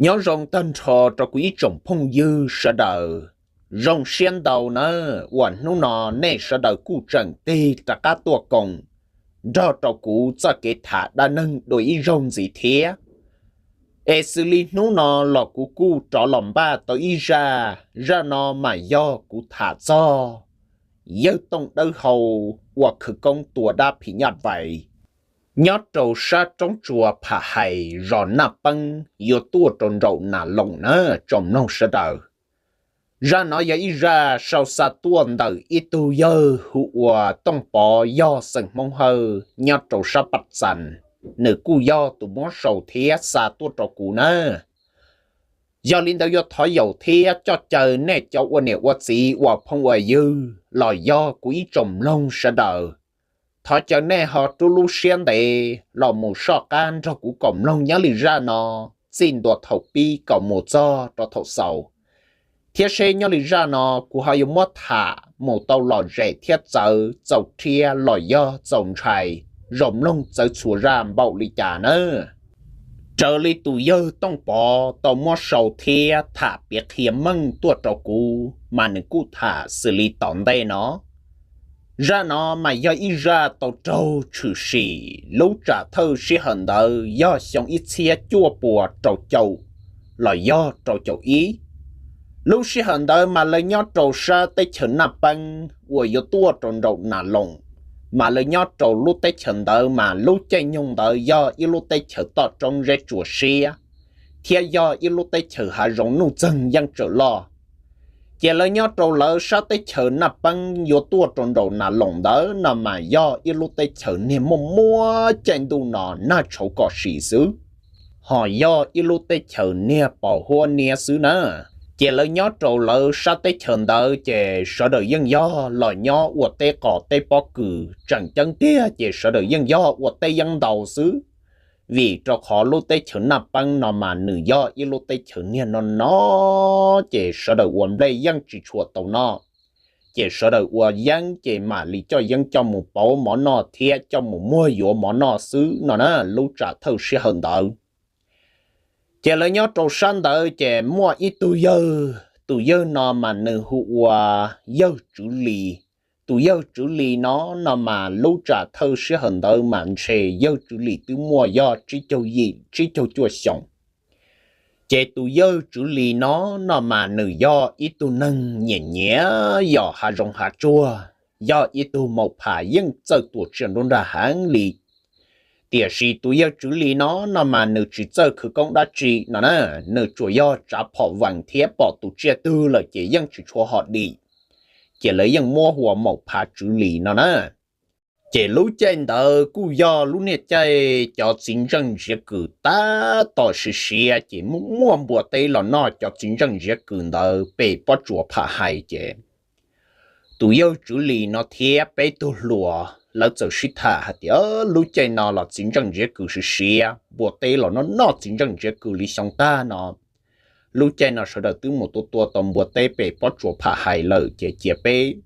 Nyob zoo tag nrho rau kuv ib tsoom phooj ywg sawv daws. Zoo siab ntau nawb uas hnub no nej sawv daws kuj tseem tig rov qab tuaj koom nrog rau kuv txoj kev tham dab neeg dua ib zaug ntxiv thiab. Es xws li hnub no los kuv kuj rov los npaj tau ib zaj, zaj no mas yog kuv tham txog yawg Tooj Dawb Hau uas khawv koob tua dab phim nyuj vais nyob rau sab roob tsua Pham Hais zos Naj Peeb yuav tuaj rau nraum Nas Loos na tsoom mloog sawv daws. Zaj no yog ib zaj sau xa tuaj ntawm ib tug yawg hu ua Tooj Pov yog xeem Hmoob Hawj nyob rau sab Paj Xas, nws kuj yog tus muab sau thiab xa tuaj rau kuv na. Yog li ntawd yuav thov yaum thiab coj caw nej cov ua niam ua txiv ua phooj ua ywg los yog kuv ib tsoom mloog sawv daws, thov caw nej ho rub lub siab ntev los mus soj qab nrog kuv koom mloog nyob li zaj no txij ntua thaum pib kom mus txog rau thaum xaus, thiab seb nyob li zaj no kuv ho yuav muab tham mus tau lom zem thiab txawv txaus rhiab los yog txaus ntshai zoo mloog txawv txhua zaj npaum li cas na. Raws li tus yawg Tooj Pov tau muab sau thiab tham piav qhia meej tuaj rau kuv mas nws kuj tham xws li tom ntej no. Zaj no mas yog ib zaj tau raug tshwm sim lub tsam thawj sij hawm ntawd yog xyoo ib txhiab cuaj puas rau caum los yog rau caum ib. Lub sij hawm ntawd mas lawv nyob rau sab teb chaws Naj Peeb uas yuav tuaj rau nraum Nas Loos, mas lawv nyob rau lub teb chaws ntawd mas lub caij nyoog ntawd yog ib lub teb chaws toj roob zeb tsua siab, thiab yog ib lub teb chaws hav zoov nuj txeeg yeej tsaws loj. Ces lawv nyob rau lawv sab teb chaws Naj Peeb yuav tuaj rau nraum Nas Loos ntawd no mas yog ib lub teb chaws niag muaj muaj caij ntuj no nag tshauv kom sim xwb, ho yog ib lub teb chaws niag pos huab niab xwb na. Ces lawv nyob rau lawv sab teb chaws ntawd ces sawv daws yeej yog los nyob ua teb qos teb pob kws, tseem ceeb tiag ces sawv daws yeej yog ua teb yeeb ntau xwb. Vim rau qhov lub teb chaws Naj Peeb no mas nws yog ib lub teb chaws niag no no, ces sawv daws ua nplej yeej tsis tshua tau noj, ces sawv daws ua yeeb ces mam li coj yeeb coj mus pauv mov noj thiab coj mus muag yuav mov noj xwb no na lub tsam thawj sij hawm ntawd. Ces lawv nyob rau sab ntawd ces muaj ib tug yawg, tus yawg no mas nws hu ua yawg Tswv Lis. Tus yawg Tswv Lis no no mas lub tsam thawj sij hawm ntawd mas ntshe yawg Tswv Lis twb muaj yog tsib caug yim tsib caug cuaj xyoos. Ces tus yawg Tswv Lis no no mas nws yog ib tug neeg nyiam nyiam yos hav zoov hav tsuag, yog ib tug maum phas yeej txawj tua tsiaj nruab nrag heev li. Tiam sis tus yawg Tswv Lis no no mas nws tsis txawj khwv koob dab tsi no na, nws tsuas yog tsav phom vees thiab pom tus tsiaj twg lawm ces yeej tsis tshua hom dim, ces lawv yeej muab hu ua maum phas Tswv Lis no na. Ces lub caij ntawd kuj yog lub niaj caij cov txiv ntseej ntsiav kws tab tom siav siav ces muaj muaj npua teb los noj cov txiv ntseej ntsiav kws ntawd pem pob tsuas Pham Hais ces tus yawg Tswv Lis no thiab peb tug hluas lawv txawm sib tham hais tias lub caij no los txiv ntseej ntsiav kws siav siav, npua teb los noj noj txiv ntseej ntsiav kws li xyoo tag no. Lub caij no sawv daws twb mus tua tua tau npua teb pem pob tsuas Pham Hais lawm ces cia peb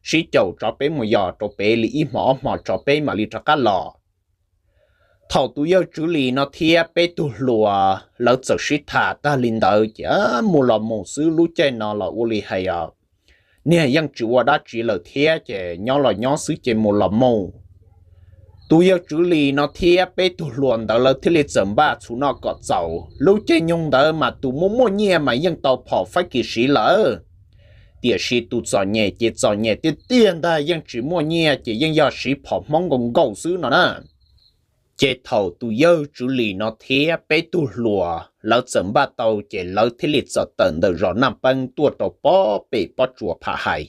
sib caum tso peb mus yos rau pem li ib hmo ob hmo tso peb mam li rov qab los. Thaum tus yawg Tswv Lis no thiab peb tug hluas lawv txawm sib tham tag li ntawd ces mus los mus xwb, lub caij no los ua li hais os, niag yeej tsis ua dab tsi lawm thiab ces nyob los nyob xwb ces mus los mus. Tus yawg Tswv Lis no thiab peb tug hluas ntawd lawv thiaj li txawm npaj txhuv noj kom txaus. Lub caij nyoog ntawd mas tus muaj muaj nyiaj mas yeej tau phom faib kis siv lawm, tiam sis tus txom nyem ces txom nyem tiag tiag ntag yeej tsis muaj nyiaj ces yeej yog siv phom Hmoob nkaus nkaus xwb no na. Ces thaum tus yawg Tswv Lis no thiab peb tug hluas lawv txawm npaj tau ces lawv thiaj li txawm tawm ntawm zos Naj Peeb tuaj rau pob pem pob tsuas Pham Hais.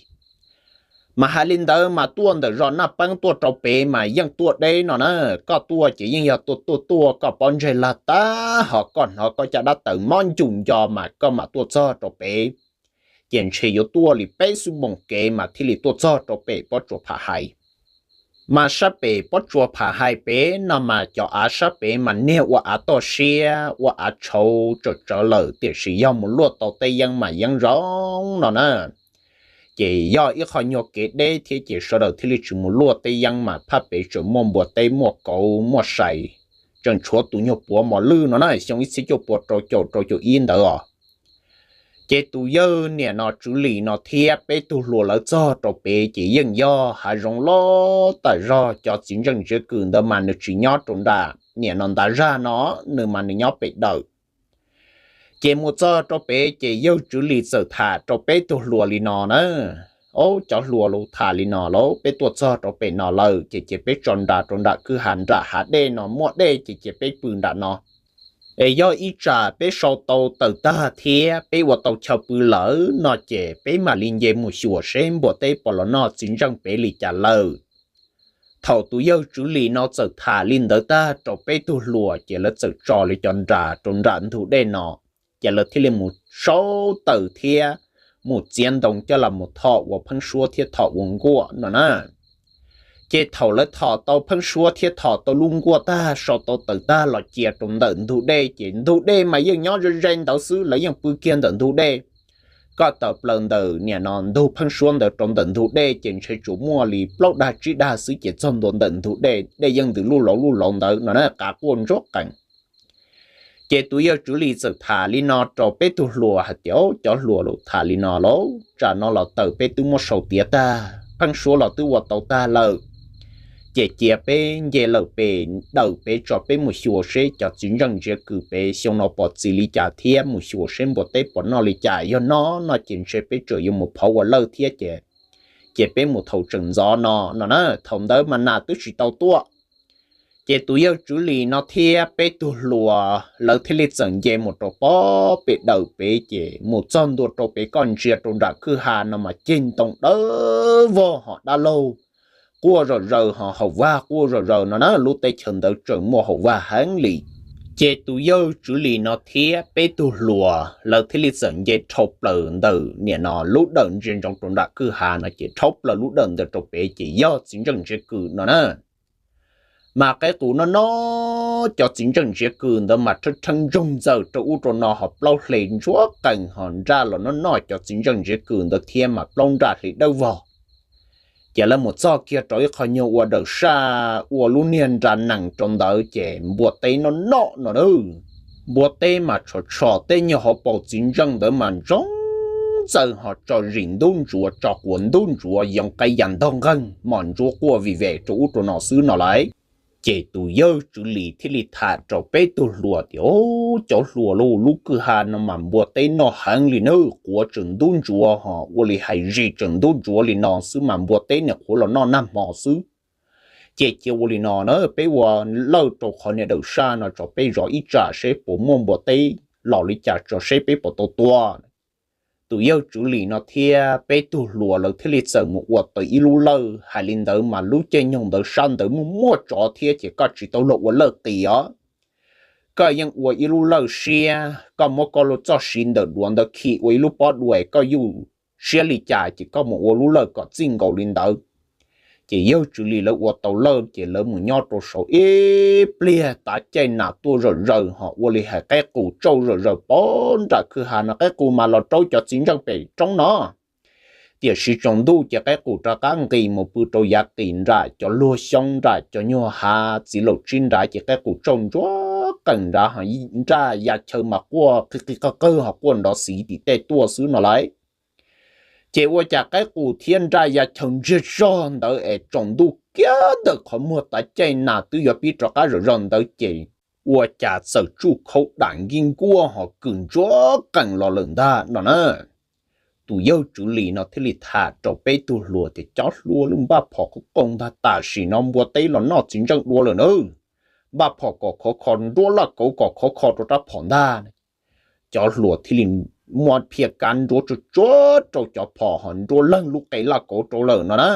Mas hais li ntawd mas tuaj ntawm zos Naj Peeb tuaj rau pem mas yeej tuaj deb no na, koj tuaj ces yeej yog tuaj tuaj tuaj koj pob ntseg lag tag ho koj hnov koj caj dab taws mob ncuj nco mas koj mam tuaj txog rau pem. Ces ntshe yuav tuaj li peb xuab moos kev mas thiaj li tuaj txog rau pem pob tsuas Pham Hais. Mas sab pem pob tsuas Pham Hais pem no mas cov av sab pem mas niag ua av toj siab ua av tshauv tsawm tsawv lawm tiam sis yog mus luaj tau tej yeeb mas yeeb zoo no na. Ces yog ib qho nyuag kev deb thiab ces sawv daws thiaj li tsis mus luaj tej yeeb mas phaj pem tseem muaj npua teb muaj kauv muaj sai, tseem tshuav tus nyuag puav mos lwj no na, xyoo ib txhiab cuaj puas rau caum rau caum ib ntawd os. Ces tus yawg niam no Tswv Lis no thiab peb tug hluas lawv txog rau pem ces yeej yog hav zoov loj tas zog, cov txiv ntseej ntsiav kws ntawd mas nws tsis nyob rau nram niam no ntav zaj no, nws mas nws nyob pem dawm. Ces mus txog rau pem ces yawg Tswv Lis txawm tham rau peb tug hluas li no na, Ob, cov hluas, los tham li no lauj, peb tuaj txog rau pem no lawm ces cia peb tso nra rau nram kwj ha nram hav dej no, muaj dej ces cia peb pw nram no. Es yog ib tsam peb sau tau taws tag thiab peb ua tau chaw pw lawm no ces peb mam li nce mus xyuas seb npua teb puas los noj txiv ntseej pem li cas lawm. Thaum tus yawg Tswv Lis no txawm tham li ntawd tag rau peb tug hluas ces lawv txawm tso li cov nra rau nram ntug dej no, ces lawv thiaj li mus sau taws thiab mus txiav ntoo coj los mus thom ua pheeb suab thiab thom ua nkuaj no na. Ces thaum lawv thom tau pheeb suab thiab thom tau lub nkuaj tag, sau tau taws tag los cia rau ntawm ntug dej, ces ntug dej mas yeej nyob ze ze ntawd xwb, lawv yeej pw kiag ntawm ntug dej. Koj tawm plaws ntawm niam no ntug pheeb suab ntawd rau ntawm ntug dej ces ntshe tsuas muaj li plaub dag tsib dag xwb ces txog ntua ntawm ntug dej, dej yeej ntws luj lauv luj lauv ntawd no na, qav quaj ntsuab qees. Ces tus yawg Tswv Lis txawm tham li no rau peb tug hluas hais tias, Cov hluas, los tham li no lauj, tsam no los taws peb twb muab sau tiav tag, pheeb suab los twb ua tau tag lawm, ces cia peb nce lawm pem dawm pem tso, peb mus xyuas seb cov txiv ntseej ntsiav kws pem xyoo no pom txi li cas thiab mus xyuas seb npua teb puas noj li cas. Yog noj no ces ntshe peb tseem yuav mus phov ua lawj thiab ces, ces peb mus thaum tseem ntxov no no na. Thaum ntawd mas nas twb tsis tau tuaj. Ces tus yawg Tswv Lis no thiab peb tug hluas lawv thiaj li txawm nce mus rau pob pem dawm pem ces mus txog ntua rau pem koj ntsia rau nram kwj ha no mas ceg ntoo dawb vog hos dab laug quaj zom zaws hos haum vag quaj zom zaws no na. Lub teb chaws ntawd tseem muaj haum vag heev li. Ces tus yawg Tswv Lis no thiab peb tug hluas lawv thiaj li txawm nce dhau plaws ntawm niam no lub dawm ntsia ntsoov rau nram kwj ha no ces dhau plaws lub dawm ntawd rau pem ces yog txiv ntseej ntsiav kws no na. Mas qaib qus noj noj, cov txiv ntseej ntsiav kws ntawd mas rhawb rhawb ntsoog ntxaws rau ub rau no hos plaub hle ntsuab qees hos nraj los noj noj cov txiv ntseej ntsiav kws ntawd thiab mas plaub nraj hle dawb vog. Ces lawv mus txog kiag rau ib qho nyuag ua dawm saj ua lub niag nra nees rau ntawd ces npua teb noj noj no na. Npua teb mas tshom tshom tej nyuag hauv paus txiv ntseej ntawd mas ntsoog ntxaws hos tso zis ntub ntsuav tso quav ntub ntsuav yoov qaib ya ntog nqeeg mos ntsuab quaj vim vem rau ub rau no xwb no lauj. Ces tus yawg Tswv Lis thiaj li tham rau peb tug hluas tias, Cov hluas lauj, lub kwj ha no mas npua teb noj heev li nawb, quav tseem ntub ntsuav hos ua li hais zis tseem ntub ntsuav li no xwb mas npua teb nim qhuav los noj nag hmo xwb. Ces cia ua li no na, peb ua lawj rau qhov niag dawm saj no tso peb zov ib tsam seb puas muaj npua teb los li cas tso seb peb puas tau tua. Tus yawg Tswv Lis no thiab peb tug hluas lawv thiaj li txawm mus ua tau ib lub lawj. Hais li ntawd mas lub caij nyoog ntawd sab ntawd muaj muaj tsov thiab ces koj tsis tau luag ua lawj qis os. Koj yeej ua ib lub lawj siab, koj muab koj lub txoj siv ntawm duav ntawd khi ua ib lub pob dua, koj yuj siab li cas ces koj mus ua lub lawj kom txij nkaus li ntawd. Ces yawg Tswv Lis lawv ua tau lawj ces lawv mus nyob rau saud ib pliag tav caij nas tuaj zom zaws hos ua li hais qaib qus tsauj zom zaws pem nram kwj ha no, qaib qus mas los raub cov txiv ntseej pem roob no. Tiam sis tsaus ntuj ces qaib qus rov qab nqis mus pw rau yav qis nram cov luag xyoob nram cov nyuag hav txiv laum tsib nrad ces qaib qus tsauj ntsuab qees nrad hos nraj ya chaw mas quaj qig qig qawg qawg hos quaj nrov xiv tim tej tuaj xwb no lauj. Ces ua cas qaib qus thiab nraj ya chaw ntsiag zog ntawd es tsaus ntuj kiag ntawm qhov muag tav caij nas twb yuav pib rov qab zom zaws ntawd ces ua cas txawm tsuj khaub dam nkij nkuaj hos kws ntsuab qees los lawm ntag no na. Tus yawg Tswv Lis no thiaj li tham rau peb tug hluas tias, Cov hluas lauj, npaj phom qub qoo ntag, tam sim no npua teb los noj txiv ntseej dua lawm na. Npaj phom kom khov kho, nruab laj kauv kom khov kho rau rab phom ntag. Cov hluas thiaj li muab phiaj kab nruab tsuag tsuag rau cov phom hos nruab leeg lub qe laj kauv rau lawm no na.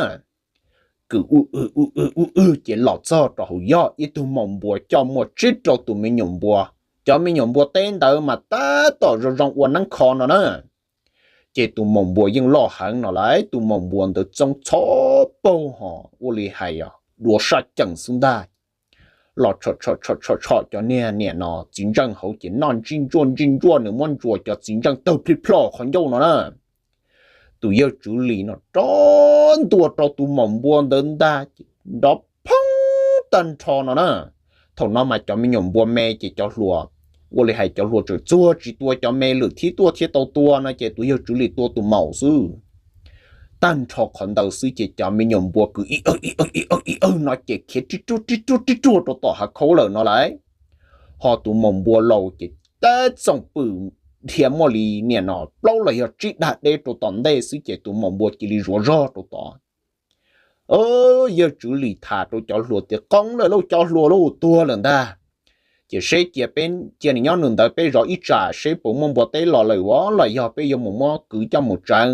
Kws u w u w u w ces los txog rau hauv yog ib tug maum npua coj muaj tsib rau tus me nyuam npua. Cov me nyuam npua teb ntawd mas tab tom zoo zoo ua neeb kho no na. Ces tus maum npua yeej loj heev no lauj, tus maum npua ntawd txoob txhob paug hos ua li hais duav saj ceem xwb ntag. Los tshom tshom tshom tshom cov niag niam no txiv ntseej hauv ces noj ntsij ntsuaj ntsij ntsuaj, nws muab ntsuas cov txiv ntseej tawg plij plho qhov ncauj no na. Tus yawg Tswv Lis no rov ntua rau tus maum npua ntawd ntag ces nrov phoob tag nrho no na. Thaum no mas cov me nyuam npua me ces cov hluas, ua li hais cov hluas tseem txuag tsis tua cov me lwm thib tuaj thiab tau tua no ces tus yawg Tswv Lis tua tus maum xwb. Tag nrho qhov ntawd xwb ces cov me nyuam npua kwv ib awg ib awg ib awg ib awg no ces khiav rib ruag rib ruag rib ruag rau tom hav khaub lawm no lauj. Ho tus maum npua laus ces tab txoom pw dhia muaj li niaj no plaub los yog tsib dag deb rau tom ntej xwb ces tus maum npua cia li zuav zog rau tod. Yawg Tswv Lis tham rau cov hluas tias, Qoob lawm lauj cov hluas lauj, tuag lawm ntag. Ces seb cia peb cia nws nyob nws ntawd peb zov ib tsam seb puas muaj npua teb los lawm los yog peb yuav mus muab kwv coj mus tseev.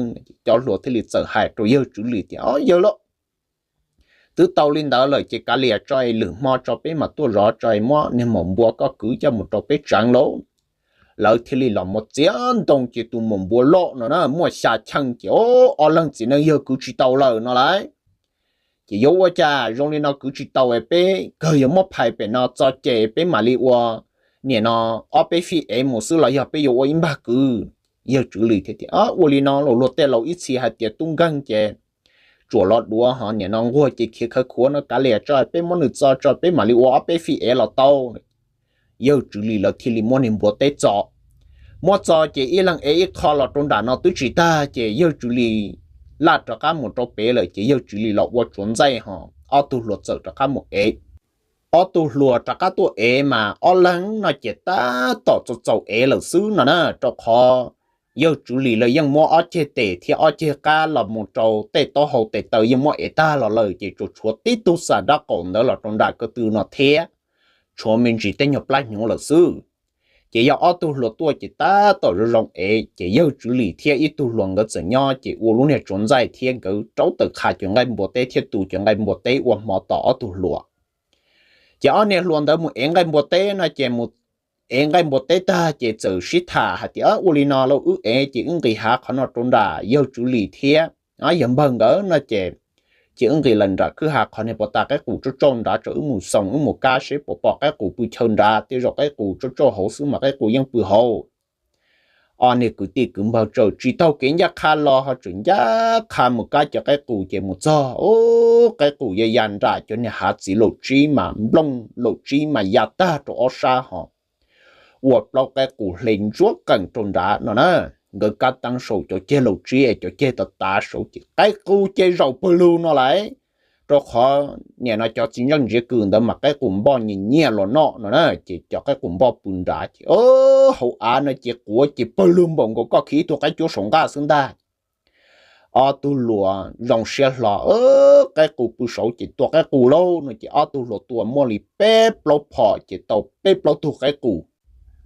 Cov hluas thiaj li txawm hais rau yawg Tswv Lis tias, Yawg lauj, twb tau li ntawd lawm ces kav liam tso es lwm hmo tso peb mam tuaj zov tso es muab niag maum npua koj kwv coj mus rau peb tseev lauj. Lawv thiaj li los mus txiav ntoo ces tus maum npua loj no na muaj xya cheej ces ob leeg txiv neej yawg kwv tsis tau lawm no lauj. Ces yuav ua cas zoo li no kwv tsis tau es peb kawg yuav muab phais pem no txo ces peb mam li ua niaj no ob peb fij ev mus xwb los yog peb yuav ua ib npag kwv. Yawg Tswv Lis thiaj tias, Ua li no los luag tej laus ib txhis hais tias tub nkeeg ces tsuam los duav ho niaj no nquag ces khiav khawv khuav no kav liam tso peb muab nws txo tso peb mam li ua ob peb fij ev los tau. Yawg Tswv Lis lawv thiaj li muab niag npua teb txo. Muab txo ces ib leeg ev ib qho los rau nram no twb tsis tag ces yawg Tswv Lis laj rov qab mus rau pem lawm ces yawg Tswv Lis los ua tsuav ntxaij ho ob tug hluas txawm rov qab mus ev. Ob tug hluas rov qab tuaj ev mas ob leeg no ces tab tom txaus txaus ev lawm xwb no na, rau qhov yawg Tswv Lis lawv yeej muab ob ceg tes thiab ob ceg qab los mus rau tej taub hau tes taw yeej muab ev tag los lawm ces tsuas tshuav tib tug xam dab qaum ntawd los rau nram ko tw no thiab, tshuav me ntsis tej nyuag plab hnyuv lawm xwb. Ces yog ob tug hluas tuaj ces tab tom zoo zoo ev ces yawg Tswv Lis thiab ib tug hluas nkawd txawm nyob ces ua lub niag tsuav ntxaij thiab nkawd rauv taws qha cov nqaij npua teb thiab tu cov nqaij npua teb ua hmo tos ob tug hluas. Ces ob niag hluas ntawd mus ev nqaij npua teb no ces mus ev nqaij npua teb tag ces txawm sib tham hais tias, Ua li no lauj, wb ev ces wb nqis hav qhov no rau nram yawg Tswv Lis thiab yawg npawg nkawd no ces, ces wb nqis lawm nram kwj ha qhov niag puas tas qaib qus tsauj tsauj nrad tso wb mus xoo wb mus kab seb puas pom qaib qus pw chaw nrad, tej zaum qaib qus tsauj tsauj hauv xwb mas qaib qus yeej pw hauv. Ob niag kwv tij kwv npawg txawm tsis taug kev ncaj qha los ho tseem ncaj qha mus kab cov qaib qus ces mus txog, qaib qus ya ya nram cov niag hav txiv laum tsib mas nplooj laum tsib mas ya tag rau ob sab ho ua plaub qaib qus hle ntsuab qees rau nrad no na. Nkawd kab teeb saum cov ceg laum tsib es cov ceg tav tav saud ces qaib qus ces zaum pawg lug no lauj. Rau qhov niaj no cov txiv ntseej ntsiav kws ntawd mas qaib qus npoj nyias nyias los noj no na, ces cov qaib qus npoj pw nrad ces hauv av no ces quav ces pawg lug npaum nkaus koj khiav ib tug qaib cuab saum nqaj xwb ntag. Ob tug hluas zoo siab hlo, qaib qus pw saud ces tua qaib qus lauj no ces ob tug hluas tua muaj li peb plaub phom ces tau peb plaub tug qaib qus.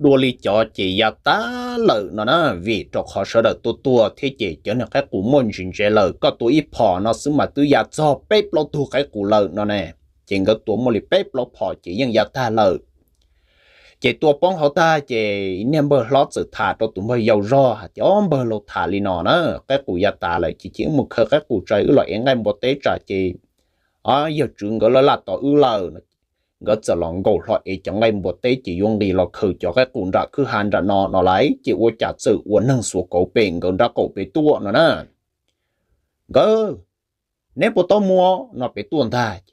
Dua li cov ces ya tag lawm no na, vim rau qhov sawv daws tua tua thiab ces cov niag qaib qus muaj ntsis ntsev lawm, koj tua ib phom no xwb mas twb ya txog peb plaub tug qaib qus lawm no ne. Ces nkawd tua muaj li peb plaub phom ces yeej ya tag lawm. Ces tua poob hauv tag ces niag npawg hlob txawm tham rau tus npawg yau zog hais tias, Ob npawg laus, tham li no na, qaib qus ya tas lawm ces cia wb mus khaws qaib qus tso wb los ev nqaij npua teb tsam ces yawg Tswv nkawd laj laj tos wb lawm. Nkawd txawm los nkaum hlo ev cov nqaij npua teb ces yuav nqis los khaws cov qaib qus nram kwj ha nram no no lauj, ces ua cas txawm ua neeg xuas kauv pem nkawd nrab qaum pem tuaj no na. Nkawd, neb puas tau mus no pem tuaj ntag.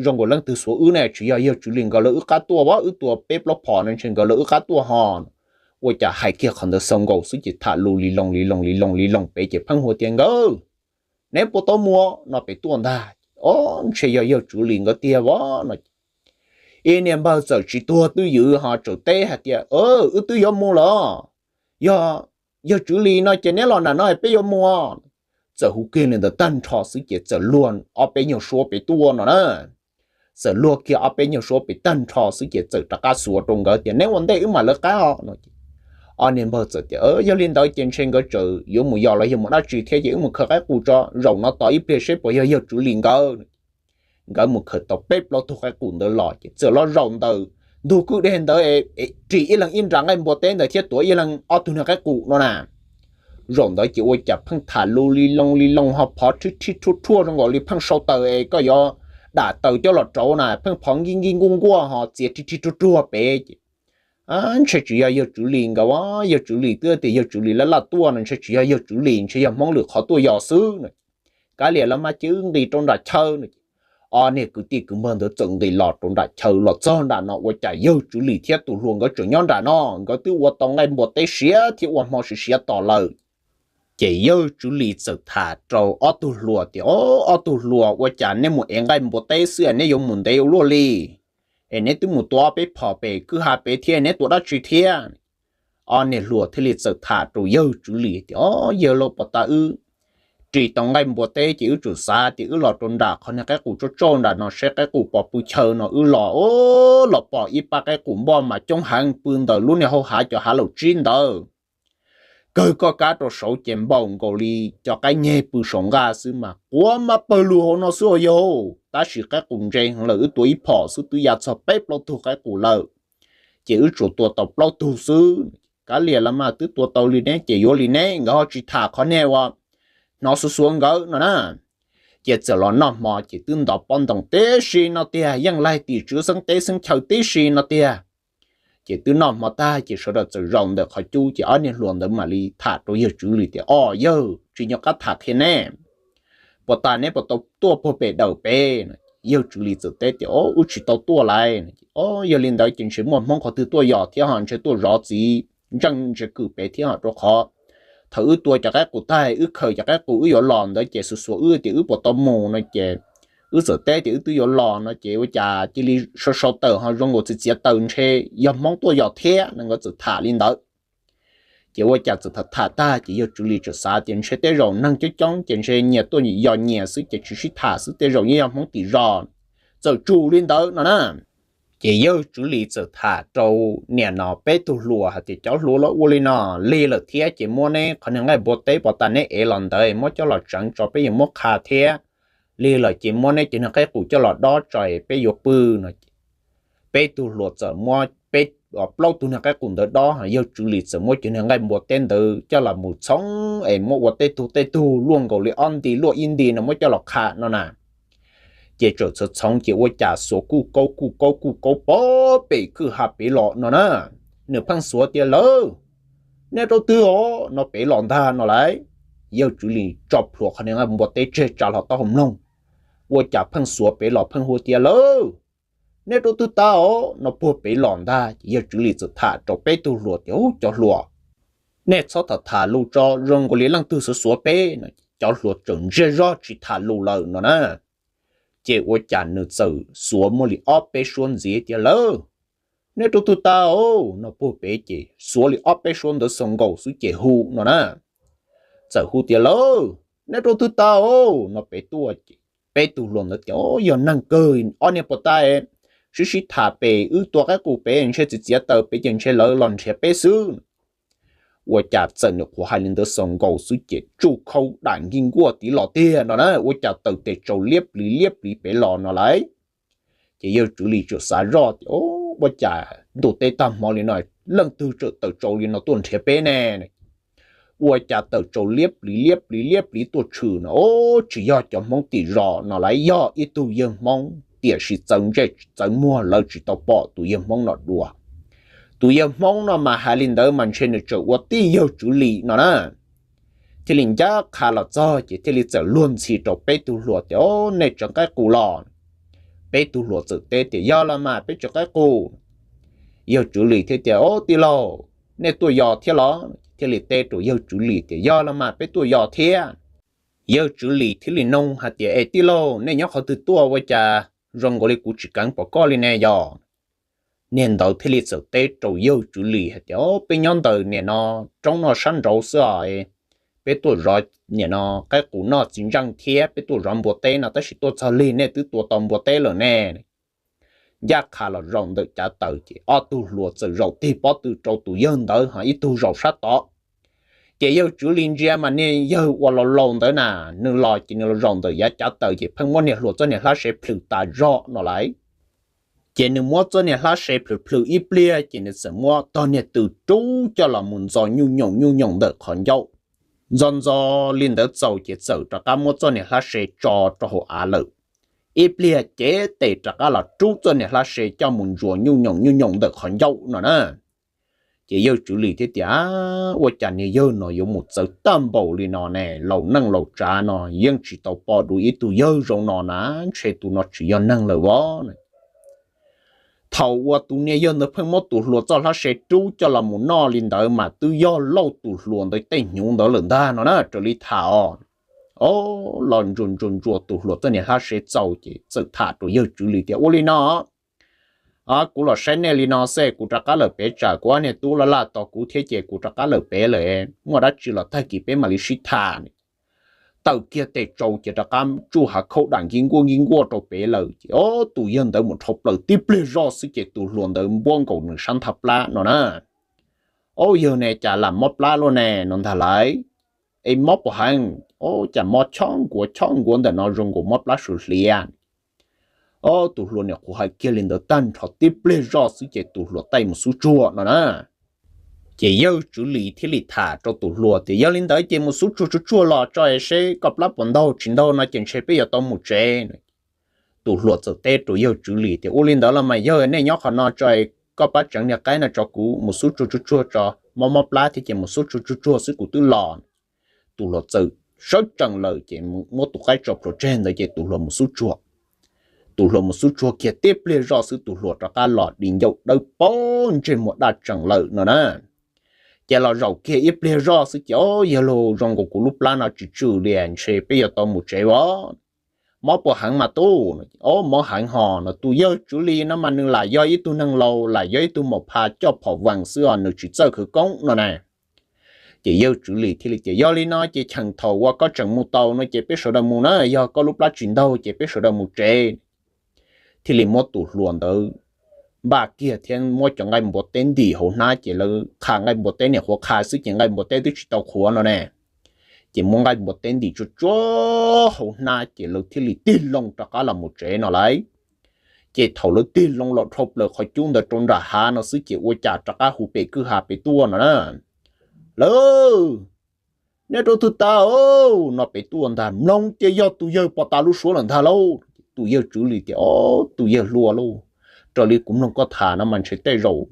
Zoo nkaus leej twg xuav wb ne, tsis yog yawg Tswv Lis nkawd lawv wb qab tuaj, vim wb tua peb plaub phom no ntshe nkawd lawv wb qab tuaj ho. Ua cas hais kiag qhov ntawd xaus nkaus xwb ces tham lus li loo li loo li loo li loo pem ces pheej hu tias, Nkawd, neb puas tau mus no pem tuaj ntag. Ob, ntshe yog yawg Tswv Lis nkawd tiag vim no. Ib niag npawg txawm tsis tuag twj ywm ho txawm teb hais tias, Wb twb yuav mus lawm, yog yawg Tswv Lis no ces neb los nram no peb yuav mus. Txawm hu kiag li ntawd tag nrho xwb ces txawm luag ob peb nyuag suab pem tuaj no na. Txawm luag kiag ob peb nyuag suab pem tag nrho xwb ces txawm rov qab xuav rau nkawd tias, Neb ua ntej wb mam lawv qab os no. Ob niag npawg txawm tias, Yog li ntawd ces ntshe nkawd txawm yuav mus yos los yog mus dab tsi thiab ces wb mus khaws qaib qus tso, zaum no tos ib pliag seb puas yog yawg Tswv Lis nkawd. Nkawd mus khaws tau peb plaub tug qaib qus ntawd los ces txawm los zaum ntawm ntug kwj deg ntawd, ris ib leeg ib nra nqaij npua teb ntawd thiab tuav ib leeg ob tug niag qaib qus no na. Zaum ntawd ces ua cas pheej tham lus li loo li loo ho phov rhib rhib rhuaj rhuaj zoo nkaus li pheej sau taws es koj yuav dam taws coj los rauv na, pheej phov nkij nkij nkuaj nkuaj ho txiav rhib rhib rhuaj rhuaj pem ces ntshe tsis yog yawg Tswv Lis nkawd, yawg Tswv Lis twb tias yawg Tswv Lis laj laj tuaj no, ntshe tsis yog yawg Tswv Lis, ntshe yog Hmoob lwm qhov tuaj yos xwb no. Kav liam los mas cia wb nqis rau nram chaw no. Ob niag kwv tij kwv npawg ntawd txawm nqis los rau nram chaw los txog nram no ua cas yawg Tswv Lis thiab tus hluas nkawd tseem nyob nram no, nkawd twb ua tau nqaij npua teb siav thiab ua hmo siav siav tos lawm. Ces yawg Tswv Lis txawm tham rau ob tug hluas tias, Ob tug hluas, ua cas neb mus ev nqaij npua teb xwb es neb yuav mus ntev ua luaj li? Es neb twb mus tua ob peb phom pem kwj ha pem thiab, neb tua dab tsi thiab? Ob niag hluas thiaj li txawm tham rau yawg Tswv Lis tias, Yawg lauj, puag ta wb ris tau nqaij npua teb ces wb tsuas xav tias wb los rau nram qhov niag qaib qus tsauj tsauj nram no seb qaib qus pos pw chaw no, wb los, o, los pom ib pab qaib qus npoj mas coob heev pw ntawm lub niag hauv hav cov hav laum tsib ntawd. Kawg koj kab rau saud ces npaum nkaus li cov qaib nyeg pw saum nqaj xwb mas quav mab pawg lug hauv no xwb os yawg. Tab sis qaib qus ntse heev lawm, wb tua ib phom xwb twb ya txog peb plaub tug qaib qus lawm, ces wb tsuas tua tau plaub tug xwb. Kav liam los mas, twb tua tau li neb ces yuav li neb, nkawd ho tsis tham qhov niag uas hnov xuav xuav nkawd no na. Ces txawm los noj hmo ces twb ntov pob ntoos tib si no tiag, yeej laig tim tswv xeeb teb xeeb chaw tib si no tiag. Ces twb noj hmo tag ces sawv daws txawm zaum ntawm qhov cub ces ob niag hluas ntawd mam li tham rau yawg Tswv Lis tias, O yawg, tsis nco qab tham qhia neb, puag ta neb puas tau tuaj puag pem dawm pem? Yawg Tswv Lis txawm teb tias, O, wb tsis tau tuaj lawm. O, yog li ntawd ces ntshe muaj hmoob qhov twg tuaj yos thiab ho ntshe tuaj zov txiv ntseej ntsia kwm pem thiab ho, rau qhov thaum wb tua cov qaib qus tag, wb khaws cov qaib qus wb yuav los ntawd ces xuav xuav wb tias wb puas tau mus no ces wb txawm teb tias wb twb yuav los no ces ua cas cia li sau sau taws ho zoo nkaus txiav txiav taws, ntshe yog hmoob tuaj yos thiab no, nkawd txawm tham li ntawd. Ces ua cas txawm tham tham tag ces yawg Tswv Lis txawm xav tias ntshe tej zaum neeg coob coob ces ntshe nyias tuaj yos nyias xwb ces tsis sib tham xwb, tej zaum yeej yog hmoob tim zos, txawm tsum li ntawd no na. Ces yawg Tswv Lis txawm tham rau niam no peb tug hluas hais tias, Cov hluas, los ua li no, lig lawm thiab ces muab neb qhov niag nqaij npua teb puag ta neb ev los ntawd muab coj los tseev tso, peb yuav muab qha thiab. Lig lawm ces muab neb cov niag qaib qus coj los dob tso es peb yuav pw no. Peb tug hluas txawm muab peb, plaub tug niag qaib qus ntawd dob, yawg Tswv Lis txawm muab cov niag nqaij npua teb ntawd coj los mus txhoov es muab ua tej tug tej tug luaj nkaus li ob nti luaj ib nti no muab coj los qha no na. Ces txawm txhoov txhoov ces ua cas xuav kuj kaub kuj kaub kuj kaub pov pem kwj ha pem los no na. Nws pheej xuav tias, Lawv, nej rau twg os? No pem los ntag no lauj. Yawg Tswv Lis tso plhuav qhov niag nqaij npua teb tseg tsa hlo taub hau mloog, ua cas pheej xuav pem los pheej hu tias, Lawv, nej rau twg tas os? No puag pem los ntag. Ces yawg Tswv Lis txawm tham rau peb tug hluas tias, Ub, cov hluas, nej txhob tham tham lus tso, zoo nkaus li leej twg xuav xuav peb no. Cov hluas txawm ntsiag zog tsis tham lus lawm no na. Ces ua cas nws txawm xuav muaj li ob peb suab ntxiv tias, Lawv, nej rau twg tas os? No puag pem ces xuav li ob peb suab ntawd xaus nkaus xwb ces hu no na. Txawm hu tias, Lawv, nej rau twg tas os? No pem tuaj ces peb tug hluas ntawd tias, O, yog neeg kawg, ob niag puag ta sib sib tham pem, wb tua qaib qus pem ntshe txiav txiav taws pem ces ntshe lawv los nrhiav peb xwb. Ua cas txawm nws qhuav hais li ntawd xaus nkaus xwb ces tsuj khau dam nkig nkuaj tiv los tiag no na, ua cas taws tes tsaus liab pliv liab pliv pem los no lauj. Ces yawg Tswv Lis tsuas xav zoj tias, Ua cas ntuj teb tag hmo li no, leej twg txawm taws tsaus li no tuaj nrhiav peb ne? Ua cas taws tsaus liab pliv liab pliv liab pliv tuaj tshwm no, o, tsis yog cov hmoob tim zos no lauj, yog ib tug yawg hmoob, tiam sis txawv ntsej txawv muag lawv tsis tau pom tus yawg hmoob no dua. Tus yawg hmoob no mas hais li ntawd mas ntshe nws tseem ua tij yawg Tswv Lis no na. Thiaj li ncaj qha los txog ces thiaj li txawm luag ntxhi rau peb tug hluas tias, O, nej tseev qaib qus los? Peb tug hluas txawm teb tias, Yog los mas, peb tseev qaib qus. Yawg Tswv Lis thiaj tias, O, tij laug, nej tuaj yos thiab los? Thiaj li teb rau yawg Tswv Lis tias, Yog los mas, peb tuaj yos thiab. Yawg Tswv Lis thiaj li nug hais tias, Es tij laug, nej nyob qhov twg tuaj ua cas zoo nkaus li kuv tsis keev pom koj li ne yog? Niag ntawd thiaj li txawm teb rau yawg Tswv Lis hais tias, O, peb nyob ntawm niam no roob no sab nraud xwb os. Peb tuaj zov niam no qaib qus noj txiv ntseej thiab peb tuaj zov npua teb no tab sis tuaj txog lig nej twb tua tau npua teb lawm ne. Ncaj qha los zaum ntawm cav taws ces ob tug hluas txawm zaum tig pob tw rau tus yawg ntawd ho ib tug zaum sab tod. Ces yawg Tswv Lis ntsia mas niag yawg uas laus laus ntawd na, nws los ces nws los zaum ntawm yav cav taws ces pheej muab niag hluas txoj niag hlab se plhws tas zog no lauj. Ces nws muab txoj niag hlab se plhws plhws ib pliag ces nws txawm muab tog niag tw rub coj los mus ntxo nyuj nyoos nyuj nyoos ntawm qhov ncauj. Ntxo ntxo li ntawd txaus ces txawm rov qab muab txoj niag hlab se tso rau hauv av lawm. Ib pliag cev tes rov qab los rub txoj niag hlab se coj mus ntsuas nyuj nyoos nyuj nyoos ntawm qhov ncauj no na. Ces yawg Tswv Lis thiaj tias, Ua cas niag yawg no yuav mus txawv tag npaum li no ne? Laus neej laus tsav no yeej tsis tau pom dua ib tug yawg zoo no na, ntshe tus no tsis yog neeg lawm os. Thaum uas tus niag yawg ntawd pheej muab tus hluas txoj hlab sev rub coj los mus noj li ntawd mas twb yog lauj tus hluas ntawd tej hnyuv ntawd lawm ntag no na, raws li tham os. Ob, los ntsuas ntsuas ntsuas tus hluas txoj niag hlab sev txaus ces txawm tham rau yawg Tswv Lis tias, Ua li no, kuv los saib nej li no xwb, kuv rov qab lawm pem tsam kuv ob niag tub laj laj tos kuv thiab ces kuv rov qab lawm pem lawm, muaj dab tsi los tag kis peb mam li sib tham. Taw kiag tes tsau ces rov qab tsuj hav khaub dam nkig nkuaj nkig nkuaj rau pem lawm ces ob, tus yawg ntawd mus dhau plaws tib pliag zoj xwb ces tus hluas ntawd npuab nkaus nws sab nthab plab no na. Ob, yawg ne cas lam mob plab luaj ne no ntag lauj. Es mob puas heev? Ob, cas mob chob nkuav chob nkuav ntawm no zoo nkaus mob plab suav hliav. Ob, tus hluas niam qhuav hais kiag li ntawd tag nrho tib pliag zoj xwb ces tus hluas taij mus xub tsuag no na. Ces yawg Tswv Lis thiaj li tham rau tus hluas tias, Yog li ntawd ces mus xub tsuag tsuag tsuag los tso es seb koj plab puas ntaug, tsis ntaug no ces ntshe peb yuav tau mus tsev. Tus hluas txawm teb rau yawg Tswv Lis tias, Ua li ntawd los mas yawg, nej nyob qhov no tso es koj pab tseev niag qaib no tso, kuv mus xub tsuag tsuag tsuag tso, mob mob plab thiab ces mus xub tsuag tsuag tsuag xwb kuv twb los. Tus hluas txawm sawv tsees lawm ces muab tus qaib tso plhuav tseg ntawd ces tus hluas mus xub tsuag. Tus hluas mus xub tsuag kiag tib pliag zoj xwb tus hluas rov qab los di ncauj dawb paug ntsej muag daj tsees lawm no na. Ces los zaum kiag ib pliag zoj xwb ces, Ob, yawg laus, zoo nkaus kuv lub plab no tsis tsw li, ntshe peb yuav tau mus tsev os. Mob puas heev mas tub? Ob, mob heev hos no. Tus yawg Tswv Lis no mas nws lam yog ib tug neeg laus, lam yog ib tug maum pha coj phom vees xwb os, nws tsis txawj khawv koob no na. Ces yawg Tswv Lis thiaj li tias, Yog li no ces cheem thaum uas koj tseem mus tau no ces peb sawv daws mus na, yog koj lub plab tsis ntaug ces peb sawv daws mus tsev. Thiaj li muab tus hluas ntawd npaj kiag thiab muab cov nqaij npua teb ntim hauv hnab ces lawv qha nqaij npua teb, niam qhuav qha xwb ces nqaij npua teb twb tsis tau qhuav no ne. Ces muab nqaij npua teb ntim tsuag tsuag hauv hnab ces lawv thiaj li tig loo rov qab los mus tsev no lauj. Ces thaum lawv tig loo los dhau plaws qhov cub ntawd rau nram hav no xwb ces ua cas rov qab hu pem kwj ha pem tuaj no na, Lawv, nej rau twg tas os? No pem tuaj ntag. Mloog ces yog tus yawg pos tas lub suab lawm ntag lauj. Tus yawg Tswv Lis tias, Ob, tus yawg hluas lauj, raws li kuv mloog koj tham no mas ntshe tej zaum,